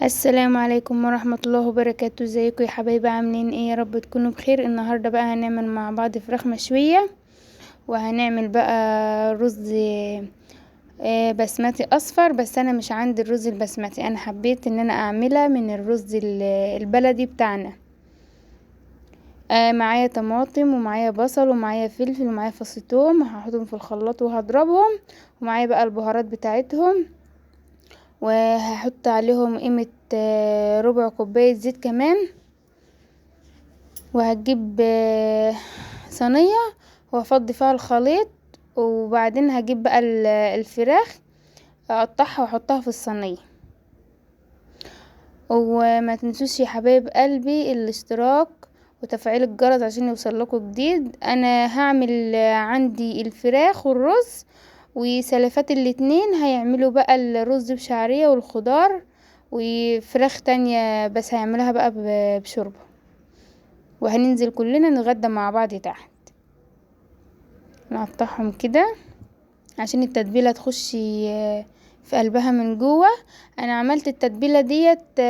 السلام عليكم ورحمة الله وبركاته. ازيكم يا حبايبي؟ عاملين ايه؟ يا رب تكونوا بخير. النهاردة بقى هنعمل مع بعض فراخ مشوية، وهنعمل بقى رز بسمتي اصفر. بس انا مش عندي الرز البسمتي، انا حبيت ان انا اعملها من الرز البلدي بتاعنا. معايا طماطم ومعايا بصل ومعايا فلفل ومعايا فص ثوم، هحطهم في الخلاط وهضربهم، ومعايا بقى البهارات بتاعتهم، وهحط عليهم قيمة ربع كوباية زيت كمان. وهجيب صينية وافضي فيها الخليط، وبعدين هجيب بقى الفراخ اقطعها واحطها في الصينية. وما تنسوش يا حبايب قلبي الاشتراك وتفعيل الجرس عشان يوصل لكم جديد. انا هعمل عندي الفراخ والرز وسلفات الاتنين، هيعملوا بقى الرز بشعرية والخضار وفراخ تانية بس هيعملوها بقى بشوربة، وهننزل كلنا نتغدى مع بعض تحت. نقطعهم كده عشان التتبيلة تخش في قلبها من جوه. انا عملت التتبيلة ديت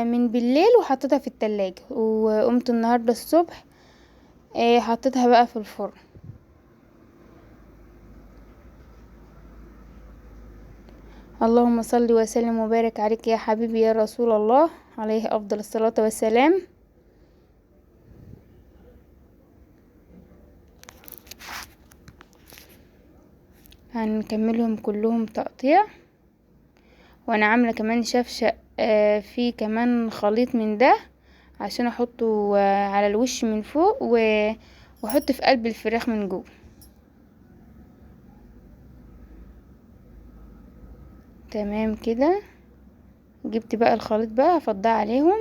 من بالليل وحطيتها في التلاجة، وقمت النهاردة الصبح حطيتها بقى في الفرن. اللهم صل وسلم وبارك عليك يا حبيبي يا رسول الله، عليه افضل الصلاة والسلام. هنكملهم كلهم تقطيع. وانا عاملة كمان شفشق فيه كمان خليط من ده عشان احطه على الوش من فوق واحط في قلب الفراخ من جوه. تمام كده. جبت بقى الخليط بقى افضيه عليهم.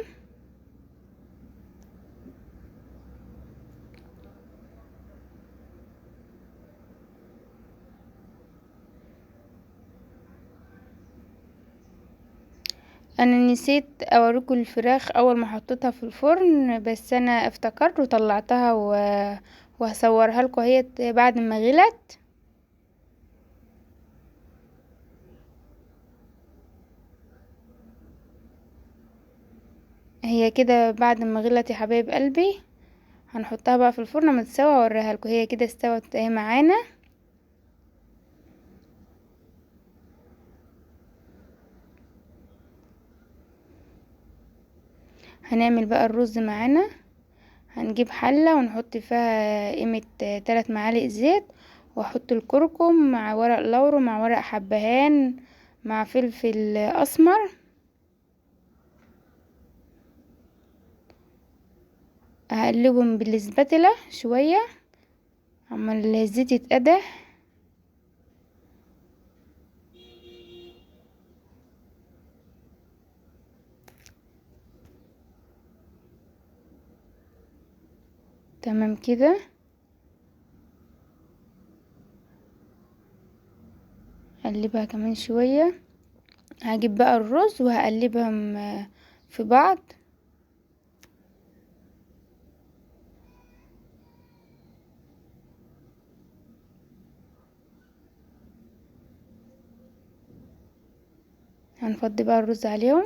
انا نسيت اوريكم الفراخ اول ما حطيتها في الفرن، بس انا افتكرت وطلعتها وهصورها لكم اهي بعد ما غلت. هي كده بعد ما غلت يا حبايب قلبي، هنحطها بقى في الفرن اما تستوي اوريها لكم. هي كده استوت اهي معانا. هنعمل بقى الرز معانا. هنجيب حلة ونحط فيها قيمة 3 معالق زيت، واحط الكركم مع ورق لورو مع ورق حبهان مع فلفل اسمر. هقلبهم بالسباتيلا شوية اما الزيت يتقدح. تمام كده. اقلبها كمان شوية. هجيب بقى الرز وهقلبهم في بعض. هنفضي بقى الرز عليهم،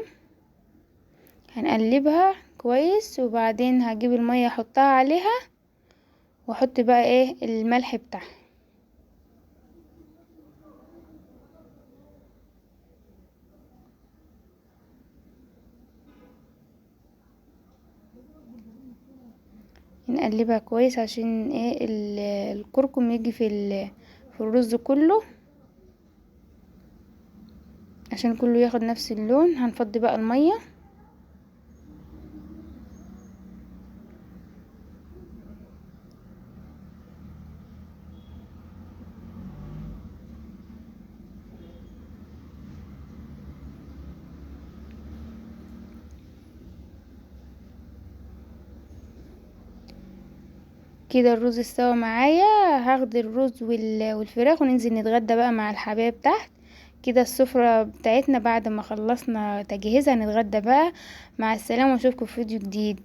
هنقلبها كويس، وبعدين هجيب المية احطها عليها واحط بقى ايه الملح بتاعها. نقلبها كويس عشان ايه الكركم يجي في الرز كله، عشان كله ياخد نفس اللون. هنفضي بقى المية. كده الرز استوى معايا. هاخد الرز والفراخ وننزل نتغدى بقى مع الحبايب تحت. كده السفرة بتاعتنا بعد ما خلصنا تجهيزها نتغدى بقى. مع السلامة، واشوفكم في فيديو جديد.